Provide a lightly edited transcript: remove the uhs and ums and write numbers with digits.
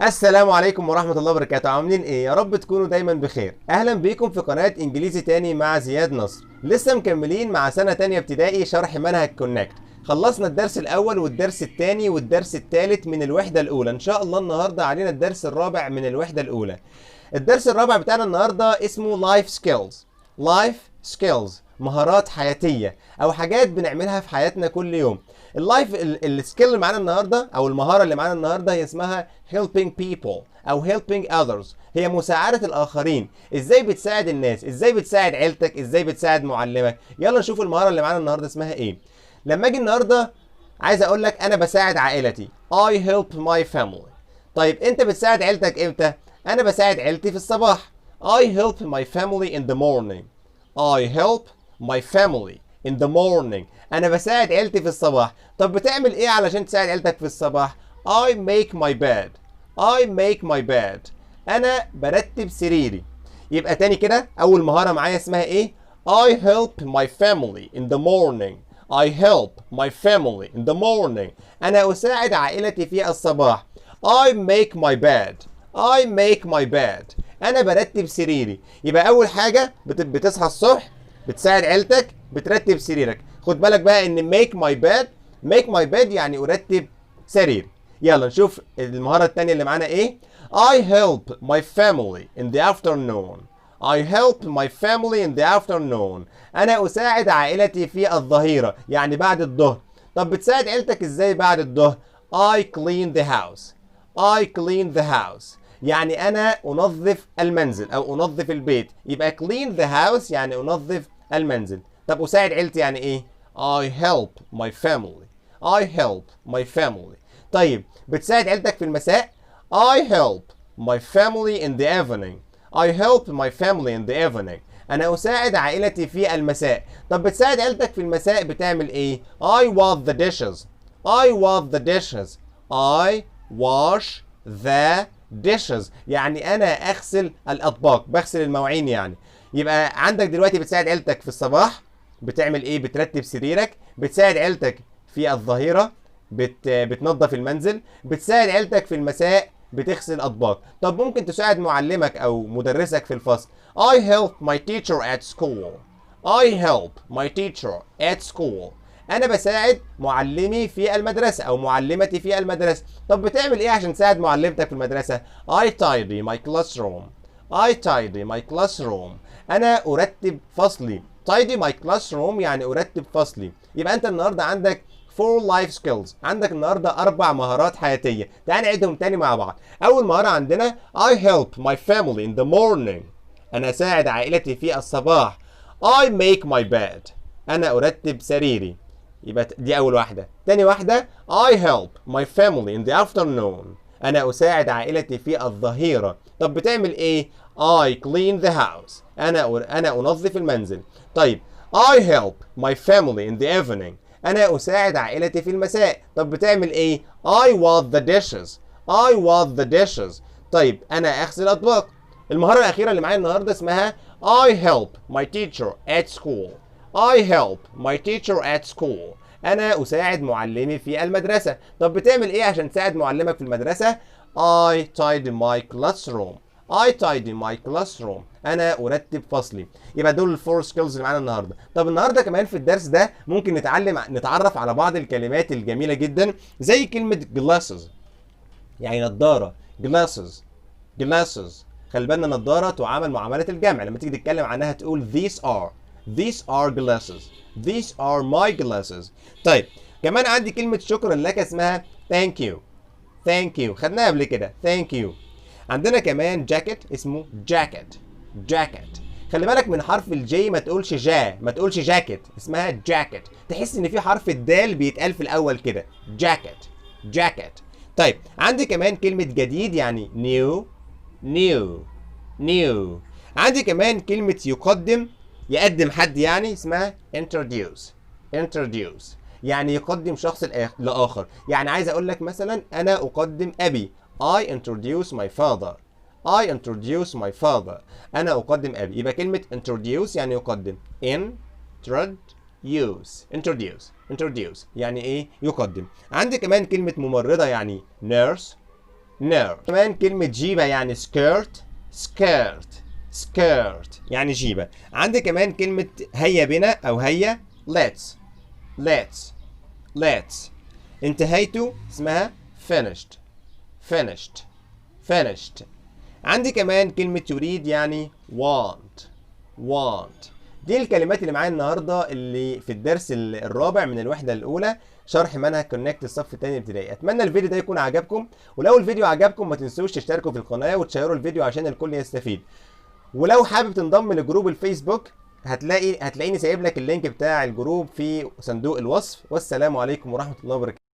السلام عليكم ورحمة الله وبركاته. عاملين ايه؟ يا رب تكونوا دايما بخير. اهلا بيكم في قناة انجليزي تاني مع زياد نصر. لسه مكملين مع سنة تانية ابتدائي شرح منهج Connect. خلصنا الدرس الاول والدرس الثاني والدرس الثالث من الوحدة الاولى. ان شاء الله النهاردة علينا الدرس الرابع من الوحدة الاولى. الدرس الرابع بتاعنا النهاردة اسمه life skills. life skills مهارات حياتية او حاجات بنعملها في حياتنا كل يوم. ال life ال skill اللي معانا النهارده او المهارة اللي معانا النهارده هي اسمها helping people او helping others، هي مساعدة الاخرين. ازاي بتساعد الناس؟ ازاي بتساعد عيلتك؟ ازاي بتساعد معلمك؟ يلا نشوف المهارة اللي معانا النهارده اسمها ايه. لما اجي النهارده عايز اقول لك انا بساعد عائلتي، I help my family. طيب انت بتساعد عيلتك امتى؟ انا بساعد عيلتي في الصباح، I help my family in the morning. I help my family in the morning. أنا بساعد عيلتي في الصباح. طب بتعمل إيه علشان تساعد عيلتك في الصباح؟ I make my bed. I make my bed. أنا برتب سريري. يبقى تاني كده أول مهارة معايا اسمها إيه؟ I help my family in the morning. I help my family in the morning. أنا أساعد عائلتي في الصباح. I make my bed. I make my bed. أنا برتب سريري. يبقى أول حاجة بتصحى الصبح، بتساعد عيلتك، بترتب سريرك. خد بالك بقى ان make my bed، make my bed يعني ارتب سرير. يلا نشوف المهارة التانية اللي معانا ايه. I help my family in the afternoon. I help my family in the afternoon. انا اساعد عائلتي في الظهيرة، يعني بعد الظهر. طب بتساعد عيلتك ازاي بعد الظهر؟ I clean the house. I clean the house يعني انا انظف المنزل او انظف البيت. يبقى clean the house يعني انظف المنزل. طب اساعد عيلتي يعني ايه؟ I help my family. I help my family. طيب بتساعد عيلتك في المساء؟ I help my family in the evening. I help my family in the evening. أنا أساعد عائلتي في المساء. طب بتساعد عيلتك في المساء بتعمل إيه؟ I wash the dishes. I wash the dishes. I wash the dishes يعني أنا أغسل الأطباق، بغسل المواعين يعني. يبقى عندك دلوقتي بتساعد عيلتك في الصباح بتعمل ايه؟ بترتب سريرك. بتساعد عيلتك في الظهيرة بتنظف المنزل. بتساعد عيلتك في المساء بتغسل اطباق. طب ممكن تساعد معلمك او مدرسك في الفصل. I help my teacher at school. I help my teacher at school. انا بساعد معلمي في المدرسة او معلمتي في المدرسة. طب بتعمل ايه عشان تساعد معلمتك في المدرسة؟ I tidy my classroom. I tidy my classroom. انا ارتب فصلي. tidy my classroom يعني ارتب فصلي. يبقى انت النهارده عندك 4 life skills، عندك النهارده 4 مهارات حياتيه. تعال نعيدهم تاني مع بعض. اول مهارة عندنا I help my family in the morning. انا اساعد عائلتي في الصباح. I make my bed. انا ارتب سريري. يبقى دي اول واحدة. تاني واحدة I help my family in the afternoon. انا اساعد عائلتي في الظهيرة. طب بتعمل ايه؟ I clean the house. انا انظف المنزل. طيب I help my family in the evening. انا اساعد عائلتي في المساء. طب بتعمل ايه؟ I wash the dishes. I wash the dishes. طيب انا اغسل اطباق. المهارة الأخيرة اللي معايا النهاردة اسمها I help my teacher at school. I help my teacher at school. أنا أساعد معلمي في المدرسة. طب بتعمل إيه عشان تساعد معلمك في المدرسة؟ I tidy my classroom. I tidy my classroom. أنا أرتب فصلي. يبقى دول ال four skills اللي معانا النهارده. طب النهارده كمان في الدرس ده ممكن نتعرف على بعض الكلمات الجميلة جدا، زي كلمة glasses يعني نظارة. glasses، glasses. خلي بالنا نظارة تعامل معاملة الجمع، لما تيجي تتكلم عنها تقول these are، these are glasses، these are my glasses. طيب كمان عندي كلمة شكرا لك اسمها thank you. thank you خدناها قبل كده، thank you. عندنا كمان جاكيت اسمه jacket. jacket. خلي بالك من حرف ال J، ما تقولش جا، ما تقولش جاكيت، اسمها جاكيت. تحس ان في حرف الدال بيتقال في الاول كده، jacket، jacket. طيب عندي كمان كلمة جديد يعني new، new، new. عندي كمان كلمة يقدم، يقدم حد يعني، اسمها introduce. introduce يعني يقدم شخص لآخر. يعني عايز أقول لك مثلا أنا أقدم أبي، I introduce my father. I introduce my father. أنا أقدم أبي. يبقى كلمة introduce يعني يقدم. introduce، introduce، introduce يعني إيه؟ يقدم. عندي كمان كلمة ممرضة يعني nurse، nurse. كمان كلمة جيبة يعني skirt، skirt، skirt يعني جيبة. عندي كمان كلمة هيا بنا أو هيا، let's، let's، let's. انتهيت اسمها finished، finished، finished. عندي كمان كلمة يريد يعني want، want. دي الكلمات اللي معايا النهارده اللي في الدرس الرابع من الوحدة الأولى شرح منهج Connect الصف الثاني ابتدائي. أتمنى الفيديو ده يكون عجبكم، ولو الفيديو عجبكم ما تنسوش تشتركوا في القناة وتشيروا الفيديو عشان الكل يستفيد. ولو حابب تنضم ل group الفيسبوك هتلاقيني سايب لك ال link بتاع ال group في صندوق الوصف. والسلام عليكم ورحمة الله وبركاته.